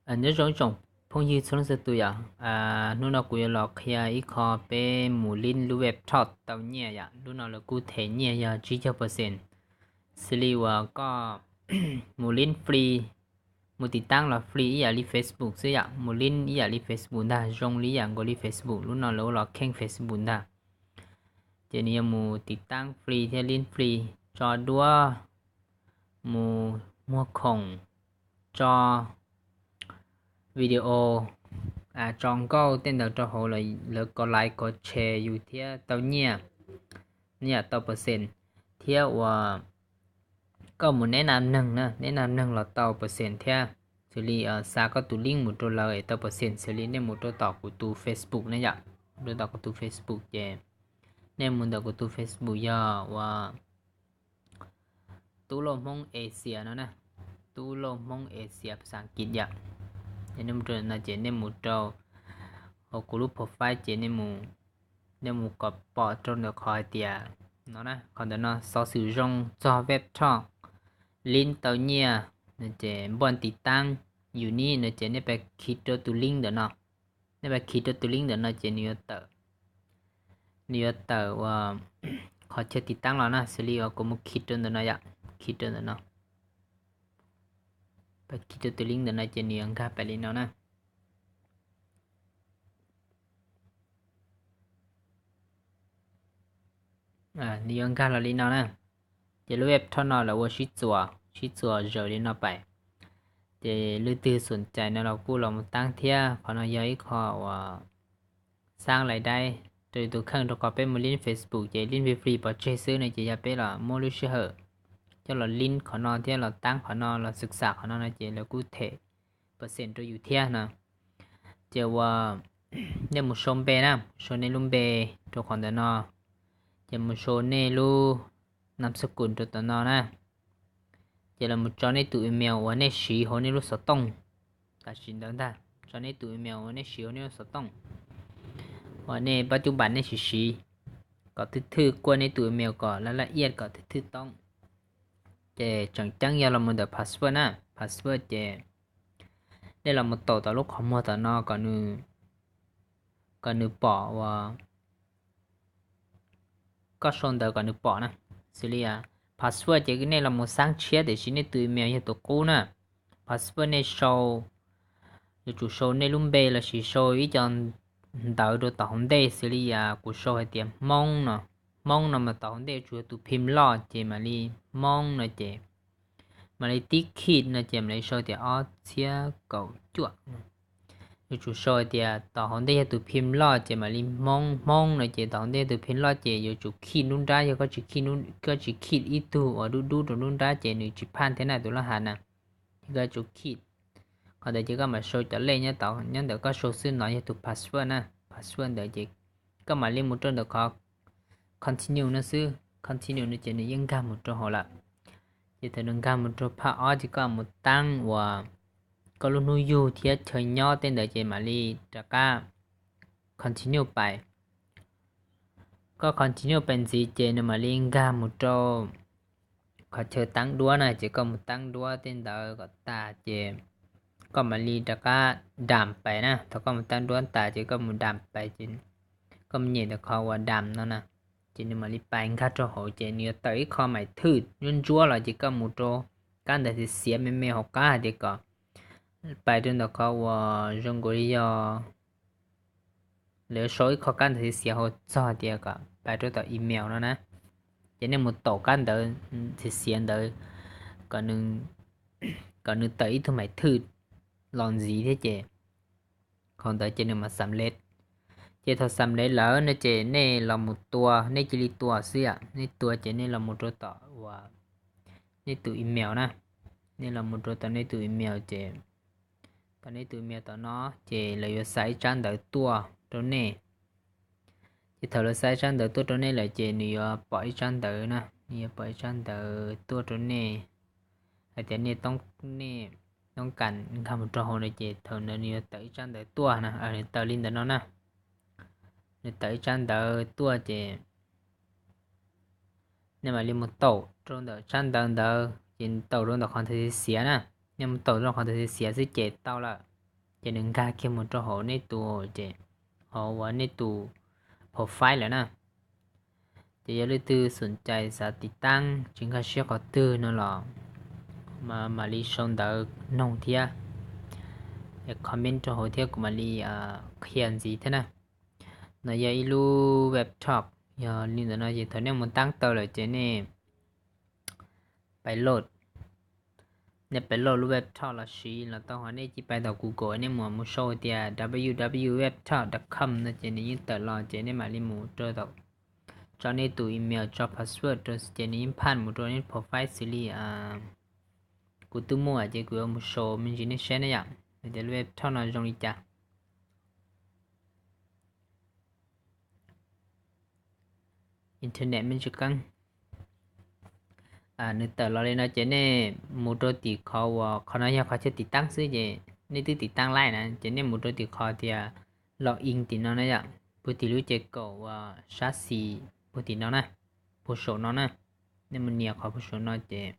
Nyob zoo ib tsoom phooj ywg txhua leej txhua tus yom. Hnub no kuv yuav los qhia ib qho peb mus lib lub WebTalk tau nyiaj yom. Lub no lawv kuj them nyiaj yog tsib caug percent, xws li uas koj mus lib free, mus tiv taab los free ib yam li Facebook xwb yom, mus lib ib yam li Facebook ntag, zoo li ib yam nkaus li Facebook. Lub no lawv ua los kheej Facebook ntag. Ces nws yuav mus tiv taab free thiab lib free, tso duab, mus muag khoom, tso video, tso nkauj tej ntawd rau hauv, lawv kov like kov share yus thiab tau nyiaj, nyiaj tau percent, thiab uas koj mus neb nam neeg na, neb nam neeg los tau percent thiab. Xws li xa koj tus link mus rau lawv es tau percent, xws li nej mus rau tom kuv tus Facebook na yom, rau tom kuv tus Facebook ces nej mus ntawm kuv tus Facebook yog uas Tub Lauj Hmoob Asia no na, Tub Lauj Hmoob Asia phas xas As kiv yom. Ces nej mus rau no ces nej mus rau hauv kuv lub profile ces nej mus kom pom rau ntawm qhov hais tias no na, qhov ntawm no xov xwm zoo txog WebTalk, lib tau nyiaj no ces npuaj tiv taab, yus nib no ces nej pab khi rau tus link ntawm no. Nej pab khi rau tus link ntawm no ces nws yuav tawm, nws yuav tawm uas qhov chaw tiv taab los na, xws li uas kuv mus khi rau ntawm no yom, khi rau ntawm no, pab khi rau tus link ntawm no ces nws yuav nkag pais li no na. Nws yuav nkag los li no na. Ces lub WebTalk no lawv ua sib txuas, sib txuas zawm li no pais. Ces leej twg xom cai no los kuj los mus taab thiab, qhov no yog ib qho uas xaab lais daib rau yus tus kheej, rau qhov peb mus lib Facebook ces lib free pov tseg xwb no ces yog peb los muab lub sij hawm coj los lib qhov no thiab los taab qhov no los xwm xam qhov no no ces lawv kuj them percent rau yus thiab no. Ces uas nej mus sau npe na, sau nej lub npe rau qhov ntawm no, ces mus sau nej lub nam xab kus rau tom no na. Ces los mus tso nej tus email uas nej siv hauv nej lub xov tooj tam sim ntawd ntag, tso nej tus email uas nej siv hauv nej lub xov tooj uas nej pab cub npas nej siv siv, kom thwj thwj kuaj nej tus email kom laj laj iaj kom thwj thwj toob. Ces tseem ceeb yog los mus ntawm password na, password ces nej los mus taus tom lub qhov muag tom no kom nws pom uas koj sau ntawv kom nws pom na. Xws li password ces nej los mus xaab tshiab tiam sis nej tus email yog tus qub na. Password nej sau, yuav tsum sau nej lub npe lossis sau ib co ntawv rau tom hauv ntej, xws li kuv sau hais tias Hmoob no, Hmoob no mas tom hauv ntej yuav tsum yog tus phim loj ces mam li Hmoob no ces mam li tib khij no ces mam li sau tias ob txhiab kaum cuaj. Yuav tsum sau hais tias tom hauv ntej yog tus phim loj ces mam li Hmoob, Hmoob no ces tom hauv ntej yog tus phim loj ces yuav tsum khij nruab nrab, yog koj tsis khij ib tug uas dub dub rau nruab nrab ces nws tsis phaj thiab na tus laj hav na. Ces koj yuav tsum khij. Qhov ntawd ces koj mam sau cov lej nyob ntawm koj sau xwb, no yog tus password na. Password ntawd ces koj mam li mus rau ntawm qhov continue no xwb, continue no ces nws yeej nkag mus rau hauv lawm. Ces thaum nws nkag mus rau phaj ob ces koj mus taab uas koj lub hnub yug thiab chaw nyob tej ntawd ces mam li rov qab continue pais. Koj continue pais ntxiv ces nws mam li nkag mus rau qhov chaw taab duab na, ces koj mus taab duab tej ntawd kom tas ces koj mam li rov qab dam pais na. Thaum koj mus taab duab tas ces koj mus dam pais ces koj mus nyem ntawm qhov uas dam no na, ces nws mam li pais nkag rau hauv ces nws yuav tawm ib qho maim thwj ntsuab ntsuab los ces koj mus rau kab ntawv xiav xiav me me hauv qab hais tias kom pais rau ntawm qhov uas zoo nkaus li yog lawv sau ib qho kab ntawv xiav xiav hauv txog tias kom pais rau tom email no na. Ces nej mus taus kab ntawv xiav xiav ntawd kom nws tawm ib tug maim thwj los ntxiv thiab ces qhov ntawd ces nws mam xam lev. Ces thaum xam lev lawm no ces nej los mus tua, nej cia li tua xwb yom. Nej tua ces nej los mus rau tom uas nej tus email na, nej los mus rau tom nej tus email ces tom nej tus email tom no ces lawv yuav xa ib tsab ntawv tuaj rau nej. Ces thaum lawv xa ib tsab ntawv tuaj rau nej lawm ces nws yuav pom ib tsab ntawv na, nws yuav pom ib tsab ntawv tuaj rau nej hais tias nej toob, nej toob kas nkag mus rau hauv no ces thaum ntawd nws yuav tawm ib tsab ntawv tuaj na, nws tawm li ntawd no na. Nws tawm ib tsab ntawv tuaj ces nej mam li mus taus rau ntawm tsab ntawv ntawd ces taus rau ntawm qhov ntawv xiav xiav na. Nej mus taus rau qhov ntawv xiav xiav xwb ces tau lawm. ces nws nkag kiag mus rau hauv nej tus, ces hauv uas nej tus profile lawm na. Ces yog leej twg xoom cais xav tiv taab tsis nkag siab qhov twg no los mam li sau ntawv noog thiab, comment rau hauv thiab kuv mam li qhia ntxiv thiab na. No yog ib lub web talk, yog li ntawd no ces thaum nej mus taab tau lawm ces nej pais load, nej pais load lub web talk los siv los tau, ho nej cia li pais tom Google nej mus mus sau tias www web talk dot com no ces nws yeej tawm los ces nej mam li mus rau tom, tso nej tus email tso password rau ces nws yeej phaj mus rau nej profile xws li kuv twb muaj ces kuv yuav mus sau me ntsis nej saib na yom, tias lub web talk no zoo li cas. Internet me ntsis qeeb. Nws tawm los li no ces nej mus rau tim qhov uas qhov no yog qhov chaw tiv taab xwb ces nej twb tiv taab laij na ces nej mus rau tim qhov tias log in tim no na yom, puag tim lub ces kaum uas sab xis puag tim no na, puag saum no na. Nej mus nias qhov puag saum no ces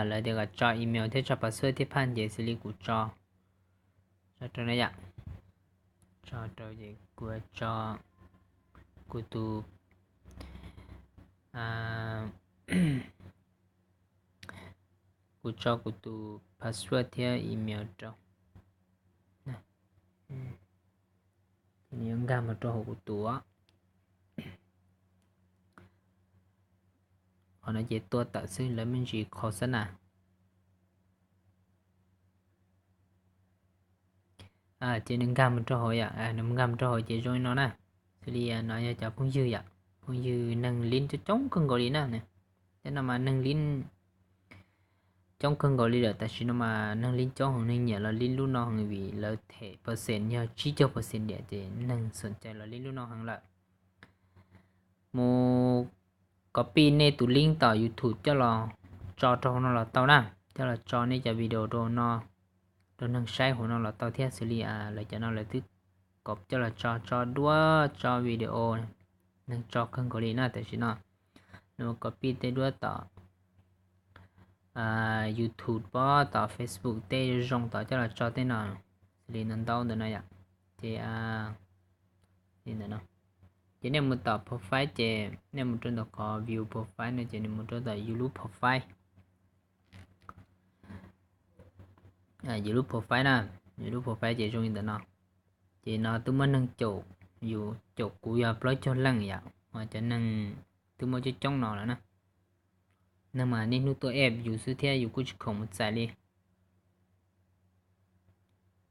lawv tias kom tso email thiab tso password thiab phaj ces xws li kuv tso, tso rau na yom, tso rau ces kuv tso kuv tus, kuv tso kuv tus password thiab email rau, ces nws yuav nkag mus rau hauv kuv tus. Qhov no ces tua tawm xwb, lawv me ntsis qhov xab nas. Ces nws nkag mus rau hauv yom, nws nkag mus rau hauv ces zoo li no na. Xws li no yog cov phooj ywg yom, phooj ywg neeg lib coob coob kawg nkaus li na. Cov no mas neeg lib coob kawg nkaus li lawm, tam sim no mas neeg lib coob heev, neeg nyiam los lib lub no heev vim lawv them percent yog tsib caug percent diam ces neeg xoom cais los lib lub no heev lawm. Mus copy nej tus link tom YouTube coj los tso rau hauv no los tau na, coj los tso nej cov video rau no, rau neeg saib hauv no los tau thiab. Xws li lawv cov no lawv twb coj los tso, tso duab tso video, neeg tso kawg nkaus li na. Tam sim no nws mus copy tej duab tom YouTube pob tom Facebook tej zoo tod coj los tso tej no, xws li no ntau ntawm no yom. Ces li ntawm no, ces nej mus tom profile ces nej mus rau ntawm qhov view profile no ces nws mus rau tom yus lub profile. Yus lub profile na, yus lub profile ces zoo li ntawm no. Ces no twb muaj neeg caum, yus caum kuv yog plaub caug leej yom, ho cov neeg twb muaj coob coob no lawm na. Neeg mas niaj hnub tuaj add yus xwb thiab yus kuj tsis khoom mus txais li.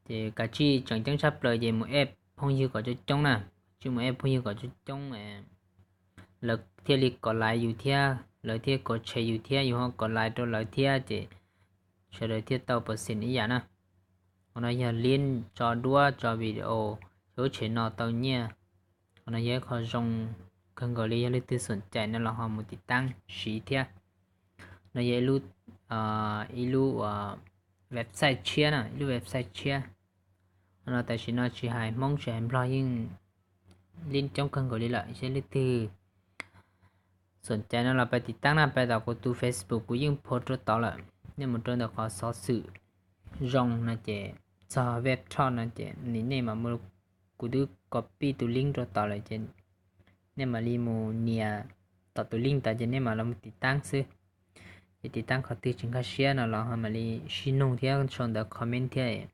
Ces kav tsij tseem ceeb tshaj plaws ces mus add phooj ywg kom coob coob na, tsij mus add phooj ywg kom coob coob, lawv thiaj li kov laiv yus thiab lawv thiaj kov tshem yus thiab yus ho kov laiv rau lawv thiab ces sawv daws thiaj tau percent ib yam na. Qhov no yog lib tso duab tso video, lub tshem no tau nyiaj. Qhov no yog ib qho zoo kawg nkaus li, yog leej twg xoom cais no los ho mus tiv taab siv thiab. No yog ib lub, ib lub website tshiab na, ib lub website tshiab. Qhov no tam sim no tsis hais Hmoob tsis hais Nplog yeej lib coob kawg nkaus li lawm, yog leej twg xoom cais no los pais tiv taab na, pais tom kuv tus Facebook kuv yeej post rau tod lawm. Nej mus rau ntawm qhov xov xwm zoo no ces txog web talk no ces nim nej mam mus, kuv twb copy tus link rau tod lawm ces nej mam li mus nias tom tus link tod ces nej mam los mus tiv taab xwb. Ces tiv taab qhov twg tsis nkag siab no los ho mam li sib nug thiab sau ntawv comment thiab,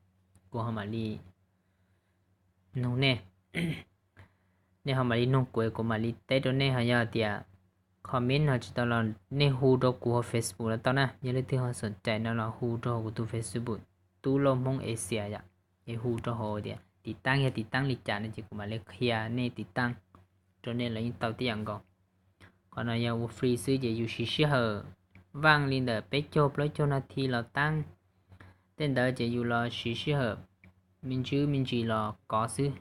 kuv ho mam li nug nej. Nej ho mam li nug kuv, kuv mam li teb rau nej. Ho yog tias comment ho tsis tau los nej hu rau kuv hauv Facebook los tau na. Yog leej twg ho xoom cais no los hu rau hauv kuv tus Facebook Tub Lauj Hmoob Asia yom, es hu rau hauv tias tiv taab yog tiv taab li cas no ces kuv mam li qhia nej tiv taab rau nej los yeej tau tib yam nkaus. Qhov no yog ua free xwb ces yus siv sij hawm vaaj li ntawm peb caug plaub caug nas this los taab. Tej ntawd ces yus los siv sij hawm me ntsis me ntsis los kov xwb.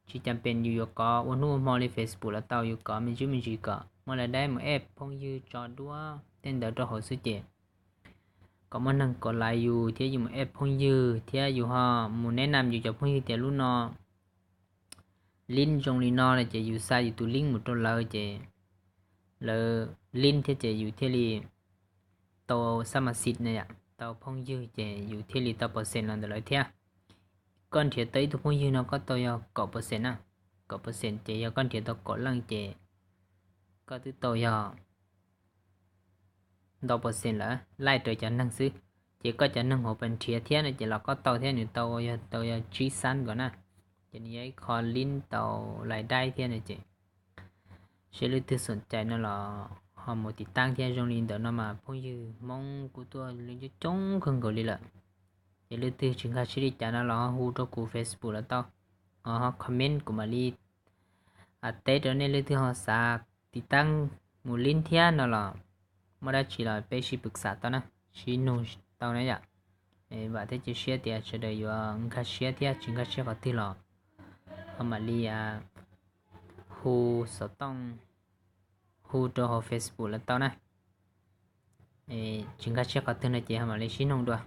Tsis cas pes yus yuav kov ua hnub ua hmo li Facebook los tau, yus kov me ntsis me ntsis kom muaj lawv dab mus add phooj ywg tso duab tej ntawd rau hauv xwb ces kom muaj neeg kov laiv yus thiab yus mus add phooj ywg thiab yus ho mus neb nam yus cov phooj ywg tias lub no lib zoo li no no ces yus xa yus tus lib mus rau lawv ces lawv lib thiab ces yus thiaj li tau xab mas xis na yom, tau phooj ywg ces yus thiaj li tau percent los ntawm lawv thiab. koj nrhiav tau ib tug phooj ywg no koj tau yog kaum percent na. Kaum percent ces yog koj nrhiav tau kaum leej ces koj twb tau yog ntau percent lawm, laij raws cov neeg xwb. Ces koj cov neeg hauv pas nrhiav thiab no ces los koj tau thiab, nws tau yog tau yog tsib xab nkaus na. Ces nws yog ib qho lib tau lais daib thiab no ces seb leej twg xom cai no los ho mus tiv taab thiab. Zoo li ntawm no mas phooj ywg Hmoob kuj tuaj li coob coob kawg nkaus li lawm. Ces leej twg tsis nkag siab li cas no los ho hu rau kuv Facebook los tau, ho comment kuv mam li teb rau nej. Leej twg ho xav tiv taab mus lib thiab no los muaj dab tsi los peb sib pwm xam tau na, sib nug tau na yom. Vam thiab cia siab tias sawv daws yuav nkag siab thiab, tsis nkag siab qhov twg los ho mam li hu xov tooj, hu rau hauv Facebook los tau na. Tsis nkag siab qhov twg no ces ho mam li sib nug dua.